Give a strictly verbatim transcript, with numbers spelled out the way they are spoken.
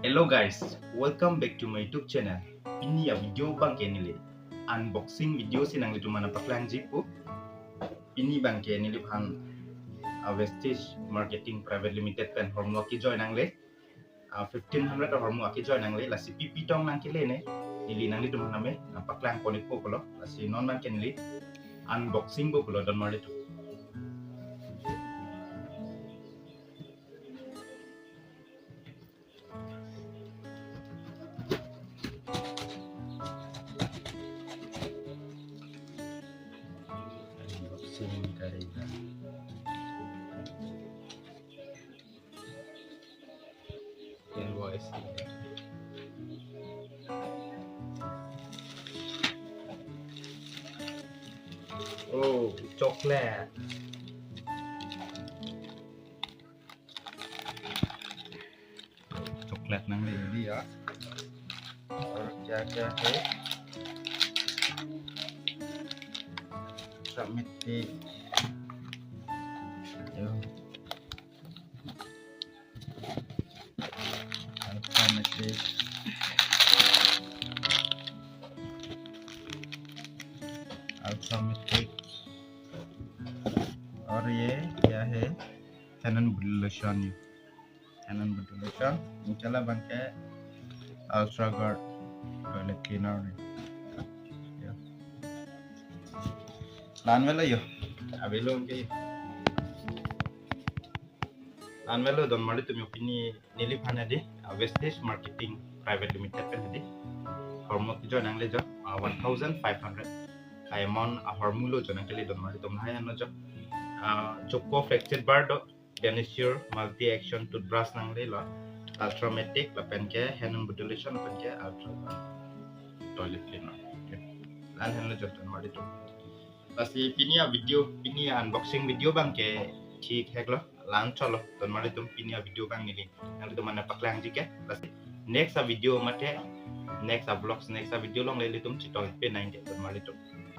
Hello guys, welcome back to my YouTube channel. Pini a video abangke neli unboxing video si nanglitum aphan nangpaklangji pu. Pini abangke neliphan a Vestige Marketing Private Limited pen hormu akejoi nangle. A fifteen hundred a hormu akejoi nangle, lasi pi pi tong nangkele ne, neli nanglitum aphan name nangpaklangpon-ikpo pulo, lasi non abangke neli unboxing bo pulo donmarlitum. Unboxing करेगा। Invoice. Oh, chocolate. Chocolate nangli, ready ya. और क्या क्या है? Ultra Matic. Yo. Ultra Matic. Ultra Matic. और ये क्या है? Hand and body lotion. Hand and body lotion. Anke la abangke Ultra Guard toilet cleaner ne. Yo. La-an avelo yo. Avelo ke. La-an avelo donmarlitum yo, pini neliphan hedi, a Vestige Marketing Private Limited pen hedi hormu akejoi nangle jo, a one thousand five hundred. A amount a hormu lo jo nangkele donmarlitum, lahai anlo jo. A Choco Flexi Bar do, Ganesha Multi Action Toothbrush nanglelo, Ultra Matic lapen ke Hand and Body Lotion lapen ke Ultra Guard toilet cleaner. Okay. La-an henlo jo donmarlitum. Lasi pini a video, pini a unboxing video abangke thik heklo, la-an chotlo donmarlitum, pini a video abang neli nanglitum aphan nangpaklangji ke. Lasi next a video mate, next a vlogs, next a video along le ilitum chetongpe nangji donmarlitum.